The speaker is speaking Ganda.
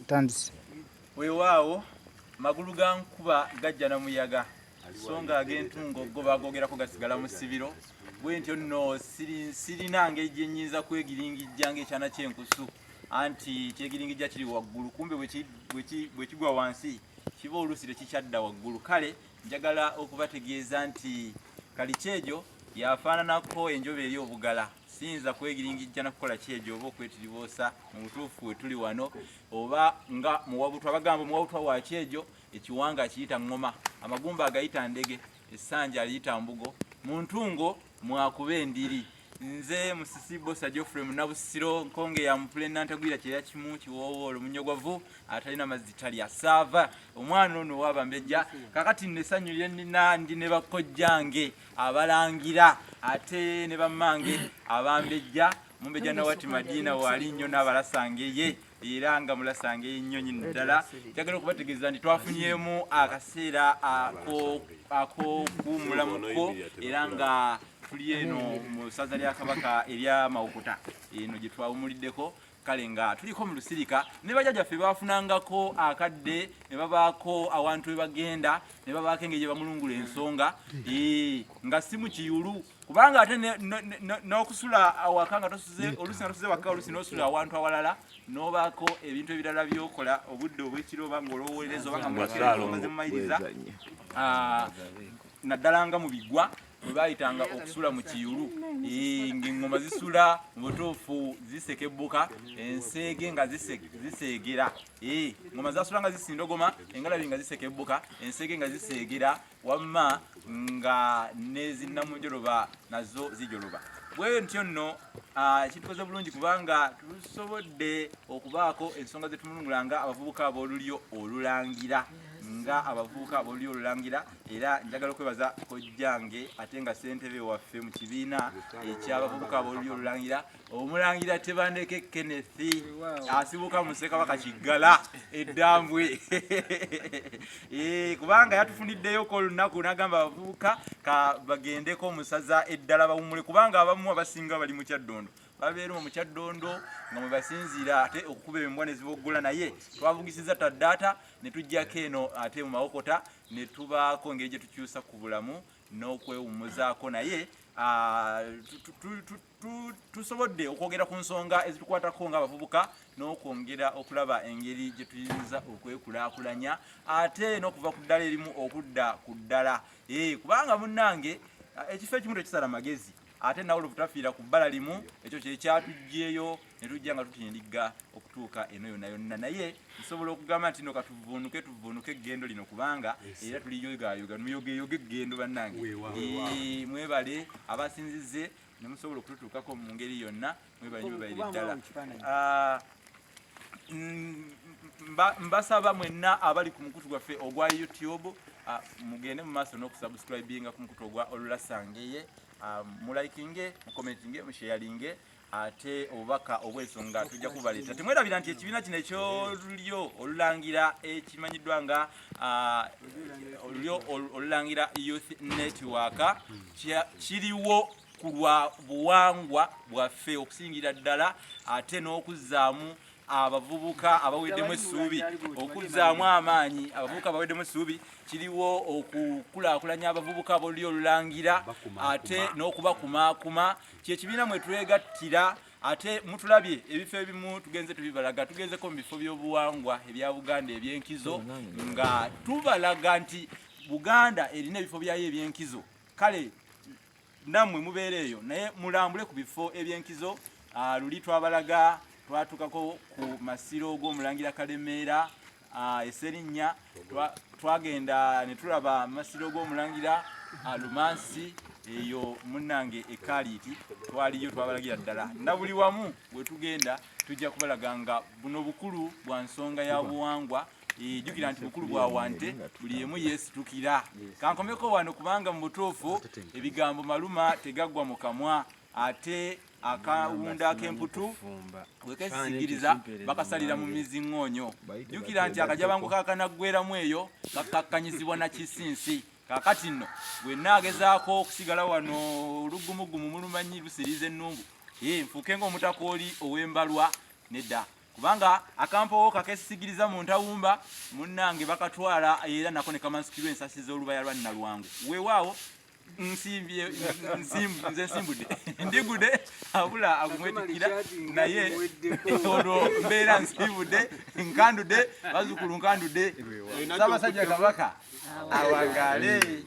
Ntandise. Weewaawo magulu ga nkuba gajja na muyaga so nga ag'entungo go bagogerako gasigala mu ssibiro. Bwe ntyo nno sirina ngeri gye nnyinza kwegiringijja ng'ekyana ky'enkusu anti kyegiringijja kiri waggulu kumbe bwe kigwa wansi kiba oluusi tekikyadda waggulu. Kale njagala okubategeeza nti kalikyejo yafaananako enjobe eri obugala. Siyinza kwegiringijja na kukola kyejo oba okwetiriboosa. Mu butuufu we tuli wano oba nga muwabutwa, bagamba omuwabutwa wa kyejo ekiwanga akiyita ŋŋoma, amagumba agayita ndege, essanja aliyita mbugo, mu ntungo mwakuba endiri. Nze Musisi Bbosa Geoffrey Munnabusiro, Nkonge ya Mupule Nantagwira Kyeya Kimu Kiwoowoolo Munyogwavu atalina mazzi talya saava omwana ono ow'Abambejja. Kakati nno essanyu lye nnina ndi ne bakojjange Abalangira ate ne bammange Abambejja. Mumbejja Nawati Madina waali nnyo n'abalasangeye era nga mulasangeye nnyo nyini ddala. Njagala okubategeeza nti twafunyemu akaseera ak'okuwummulamuko era nga tuli eno mu ssaza lya Kabaka erya Mawokota eno gye twawumuliddeko. Kale nga tuliko mu lusirika ne bajjajjaffe baafunangako akadde ne babaako awantu we bagenda ne babaako engeri gye bamulungula ensonga, nga si mu kiyulu, kubanga ate n'okusula awaka nga tosuze, oluusi nga tosuze waka, oluusi n'osula awantu awalala n'obaako ebintu ebirala by'okola obudde obw'ekiro oba ng'olowoolereza oba nga mumaze mumaliriza, naddala nga mu bigwa bwe baayitanga okusula mu kiyulu, ng'eŋŋoma zisula mu butuufu zisekebbuka, enseege nga ziseegera. Ŋŋoma zasula nga zisindogoma, engalabi nga zisekebbuka, enseege nga ziseegera, wamma nga nezinnamunjoloba nazo zijoloba. Bwe ntyo nno kitukoze bulungi kubanga tusobodde okubaako ensonga ze tumulungula nga abavubuka ab'olulyo olulangira, nga abavubuka ab'olulyo olulangira. Era njagala okwebaza kojjange ate nga ssentebe waffe mu kibiina eky'abavubuka ab'olulyo olulangira, Omulangira Tebandeke Kenneth, asibuka mu Ssekabaka Kiggala Eddambwe, kubanga yatufuniddeyoko olunaku n'agamba abavubuka ka bagendeko mu ssaza eddala bawummule, kubanga abamu abasinga bali mu Kyaddondo, babeera mu Kyaddondo nga mwe basinziira ate okukuba embwa ne ziboggola. Naye twavugisiza taddaata ne tujjako eno ate mu Mawokota ne tubaako engeri gye tukyusa ku bulamu n'okwewummuzaako. Naye tusobodde okwogera ku nsonga ezitukwatako ng'abavubuka n'okwongera okulaba engeri gye tuyinza okwekulaakulanya ate n'okuva ku ddala erimu okudda ku ddala, kubanga munnange ekifo ekimu tekisala magezi ate nawe olubutafiira ku bbala limu. Ekyo kye kyatuggyeyo ne tujja nga tutindigga okutuuka eno yonna yonna. Naye nsobola okugamba nti no katuvuunuke tuvuunuke eggendo lino, kubanga era tuliyogayoga muyogeyoge eggendo. Bannange, mwebale abasinzize ne musobola okututuukako mu ngeri yonna. Mwebale nnyo, mwebalire ddala. Mbasaba mwenna abali ku mukutu gwaffe ogwa YouTube, mugende mu maaso n'okusubscribinga ku mukutu ogwa Olulasangeye, mulikinge, mucommentinge, musharinge, ate obubaka obw'ensonga tujja kubaleeta. Temwerabira nti ekibiina kino eky'olulyo olulangira ekimanyiddwa nga Olulyo Olulangira Youth Network kiriwo ku lwa buwangwa bwaffe okusingira ddala, ate n'okuzzaamu abavubuka abaweddemu essuubi, okuzzaamu amaanyi abavubuka abaweddemu essuubi. Kiriwo okukulaakulanya abavubuka ab'olulyo olulangira ate n'okubakumaakuma. Kyekibiina mwe twegattira. Ate mutulabye ebifo ebimu tugenze tubibalaga, tugenzeko mu bifo by'obuwangwa ebya Buganda ebyenkizo nga tubalaga nti Buganda erina ebifo byayo ebyenkizo. Kale nammwe mubeera eyo naye mulambule ku bifo ebyenkizo. Luli twabalaga, twatukako ku masiro g'Omulangira Kalemeera Eserinnya, twagenda ne tulaba amasiro g'Omulangira Lumansi eyo munnange Ekaliiti, twaliyo twabalagira ddala. Na buli wamu we tugenda tujja kubalaga nga buno bukulu bwa nsonga ya buwangwa. Jjukira nti bukulu bwa wante buli emu yeesitukira. Kankomeko wano kubanga mu butuufu ebigambo maluma tegaggwa mu kamwa, ate akawunda ak'emputu wekesisigiriza bakasalira mu miziŋŋoonyo. Jjukira nti akajabangu kakanaggweramu eyo kakkakkanyizibwa na kisinsi. Kaakati nno bwe nnaagezaako okusigala wano oluggumuggumu mulumanyi lusiriiza ennumbu, nfuuke ng'omutaka oli ow'embalwa? Nedda. Kubanga akampowo kakesigiriza mu ntawumba munnange bakatwala era nako ne kamansikirwa ensasi z'olubaya lwa Nalwangu. Weewaawo nsimbye nze nsimbudde ndigude abula agumwetikira naye olwo mbeera nsimbudde nkandudde bazukulu nkandudde. Ssaabasajja Kabaka awangaale.